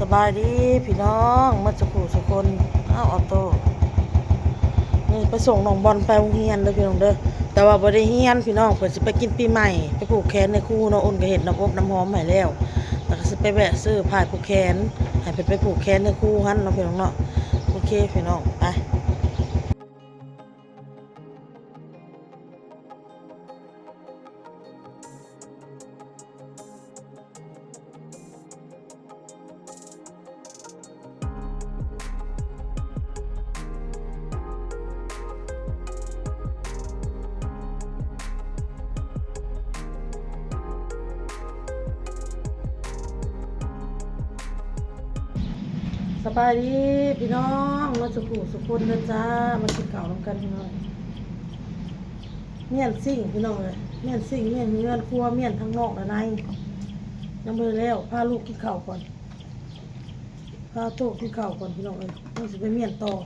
ສະບາຍດີພີ່ນ້ອງໝົດສູ່ຜູ້ສູ່ຄົນ. ອ້າວ ອອໂຕ້ ນີ້ໄປສົ່ງນ້ອງບອນໄປໂຮງຮຽນເດີພີ່ນ້ອງເດີ, ແຕ່ວ່າບໍ່ໄດ້ຮຽນພີ່ນ້ອງ, ເພິ່ນຊິໄປກິນປີໃໝ່ ໄປຜູກແຂນໃຫ້ຄູເນາະ. ອຸ່ນກໍເຮັດນ້ຳອົບນ້ຳຫອມໃຫ້ແລ້ວ ແລ້ວກໍຊິໄປແວະຊື້ຜ້າຜູກແຂນ ໃຫ້ເພິ່ນໄປຜູກແຂນໃຫ້ຄູຫັ້ນເນາະພີ່ນ້ອງເນາະ. ໂອເຄພີ່ນ້ອງ ໄປ. ສະບາຍດີພີ່ນ້ອງ ໝົດສູ່ຜູ້ສູ່ຄົນເດີຈ້າ. ມາກິນເຂົ້ານຳກັນພີ່ນ້ອງ. ມ້ຽນຊິ້ງພີ່ນ້ອງເອີຍ, ມ້ຽນຊິ້ງ ມ້ຽນເຮືອນຄົວ ມ້ຽນທັງນອກແລະໃນ. ຍັງບໍ່ໄດ້ແລ້ວ, ພາລູກກິນເຂົ້າກ່ອນ, ພາໂຕກິນເຂົ້າກ່ອນພີ່ນ້ອງເອີຍ, ຍັງຊິໄປມ້ຽນຕໍ່.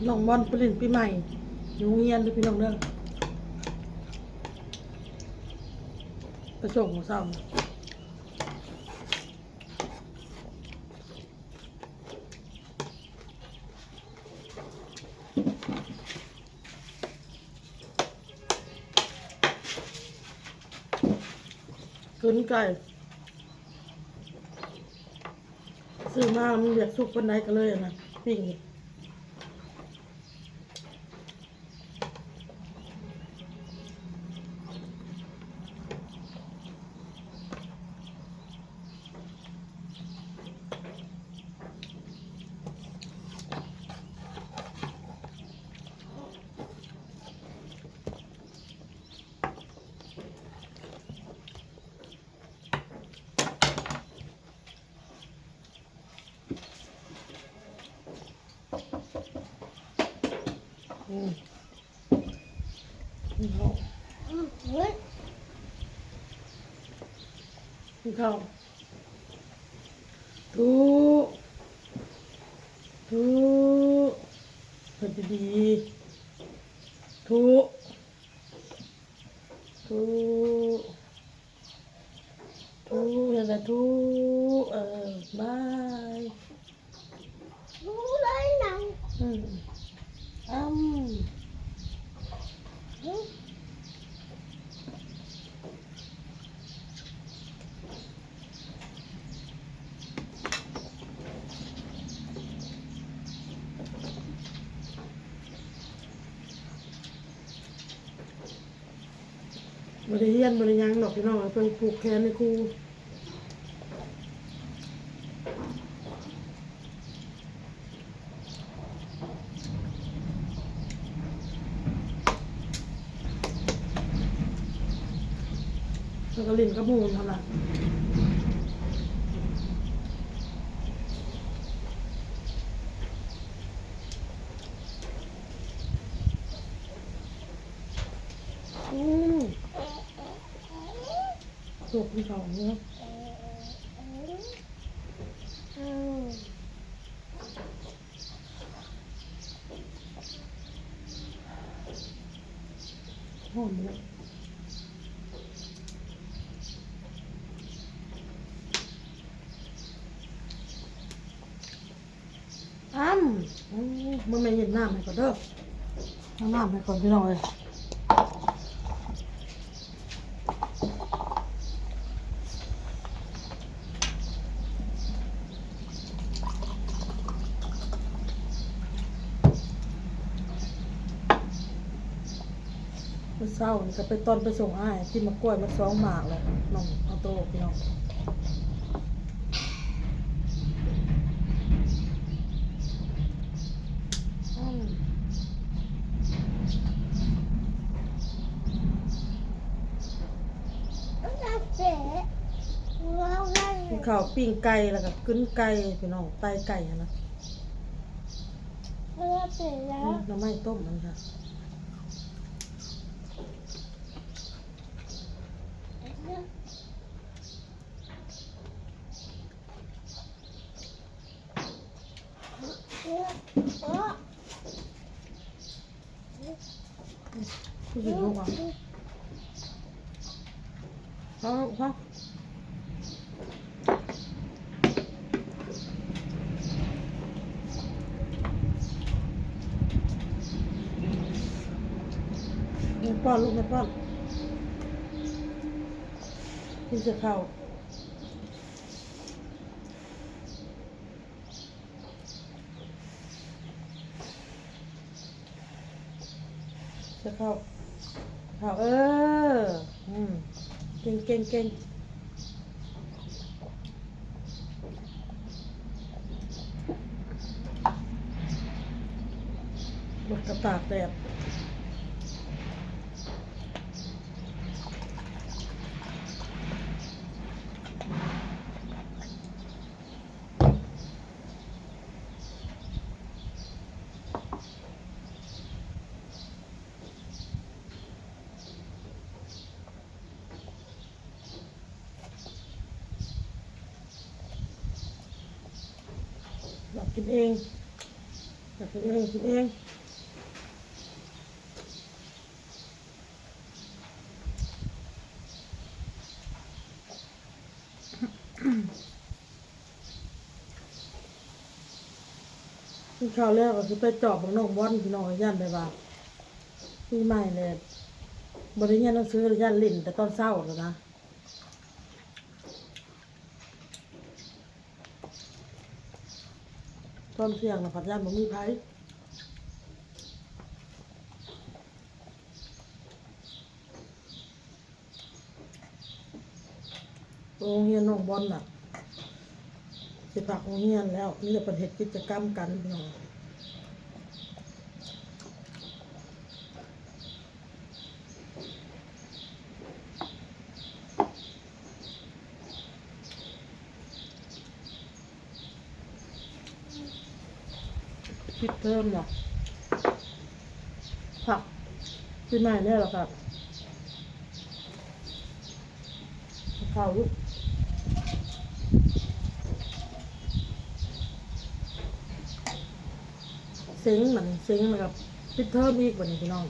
ນ້ອງບອນໄປຫຼິ້ນປີໃໝ່ຢູ່ໂຮງຮຽນເດີພີ່ນ້ອງເດີ, ໄປສົ່ງມື້ເຊົ້າ. ຕື່ນໄກ່ ຊື້ມາມັນຢາກສຸກປານໃດກໍເລີຍອັນນະ ປີ້ງ. ອືມ ກິນເຂົ້າ ອືມ ກິນເຂົ້າ. ທຸ ທຸ ເຮັດດີໆ ທຸ ທຸ ທຸ ເຮັດແລ້ວທຸ ເອີ ບາຍ. ອືມ ອຳ ບໍ່ໄດ້ຮຽນບໍ່ໄດ້ຫຍັງດອກພີ່ນ້ອງ, ເພິ່ນຜູກແຂນໃຫ້ຄູ. ແລ້ວກໍຫຼິ້ນກັບໝູ່ຫັ້ນລະ. ອືມ ໂຕກເຂົາເນາະ. ຫອມເນາະ. ອ້ຳ ອືມ ມາແມ່ເຮັດນ້ຳໃຫ້ກ່ອນເດີ, ເອົານ້ຳໃຫ້ກ່ອນພີ່ນ້ອງເອີຍ. ມື້ເຊົ້ານີ້ກໍໄປຕອນໄປສົ່ງອ້າຍ ກິນໝາກກ້ວຍມາສອງໝາກແລ້ວ ນ້ອງເອົາໂຕພີ່ນ້ອງ. ອືມ ກິນເ ເຂົ້າປີ້ງໄກ່ ແລ້ວກໍກຶນໄກ່ ພີ່ນ້ອງ ໄຕໄກ່ຫັ້ນນະ. ເອີ ເປັນແລ້ວ ອືມ ໜໍ່ໄມ້ຕົ້ມອັນນີ້ຄ່ະ. ຄືຊິລຸກອ່ະ ພໍ ພໍ ແມ່ປ້ອນ ລູກ ແມ່ປ້ອນ ກິນແຕ່ເຂົ້າ. ເຂົ້າ ເຂົ້າ ເອີ ອືມ ເກັ່ງ ເກັ່ງ ເກັ່ງ ມັນກະຕາກແດດ. ຢາກກິນເອງ ຢາກກິນເອງ ກິນເອງ. ກິນເຂົ້າແລ້ວກໍຊິໄປຈອບບັກນ້ອງບອນ ພີ່ນ້ອງ ຢ້ານແບບວ່າປີໃໝ່ແລ້ວບໍ່ໄດ້ຮຽນໜັງສື ຢ້ານຫຼິ້ນແຕ່ຕອນເຊົ້າແລ້ວນະ. ຕອນທ່ຽງນະ ພັດຢ້ານບໍ່ມີໃຜ. ໂຮງຮຽນນ້ອງບອນນະ ຊິພັກໂຮງຮຽນແລ້ວ ມີແຕ່ເພິ່ນເຮັດກິດຈະກຳກັນ ພີ່ນ້ອງ. ປິດເທີມເນາະ ພັກປີໃໝ່ແລ້ວ ແລ້ວກໍເຂົ້າ ເຊັງ ບັດນີ້ເຊັງ ແລ້ວກໍປິດເທີມອີກ ບັດນີ້ພີ່ນ້ອງ.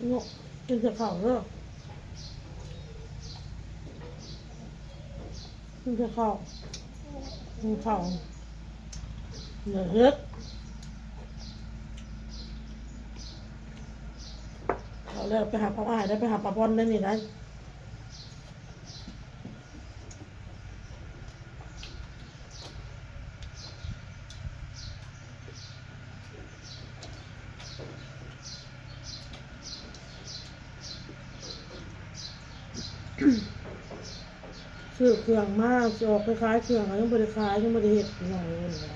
ເນາະ ກິນແຕ່ເຂົ້າເດີ ກິນແຕ່ເຂົ້າ ກິນເຂົ້າ ຢ່າເຮັດ ເຂົ້າແລ້ວໄປຫາປາອ້າຍໄດ້ ໄປຫາປາບອນໄດ້ນີ້ໄດ້. ຊື້ເຄື່ອງມາ ຊິອອກໄປຂາຍເຄື່ອງ ກໍຍັງບໍ່ໄດ້ຂາຍ ຍັງບໍ່ໄດ້ເຮັດ ພີ່ນ້ອງເອີຍ.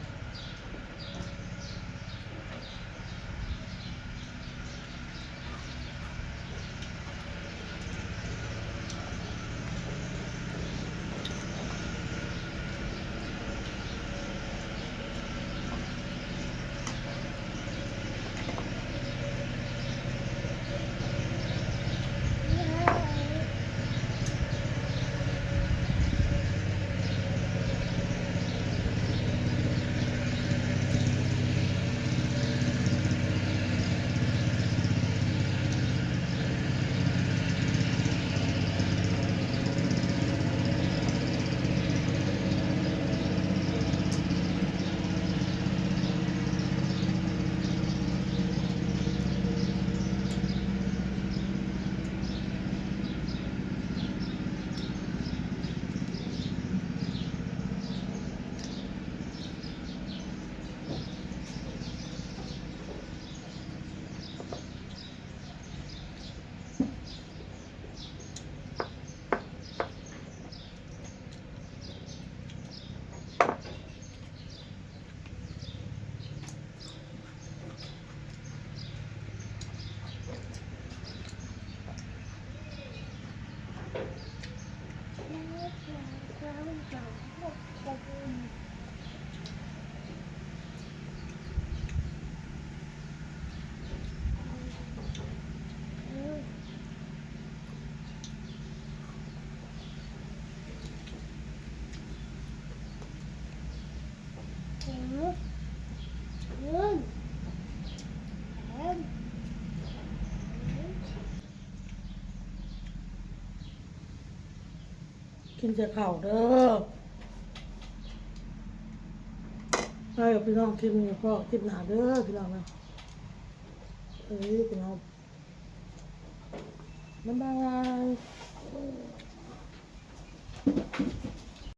ກິນແຕ່ເຂົ້າເດີ ໄປກັບພີ່ນ້ອງ ຄລິບນີ້ພໍ້ຄລິບໜ້າເດີພີ່ນ້ອງເດີ ເອີຍພີ່ນ້ອງ ບາຍບາຍ.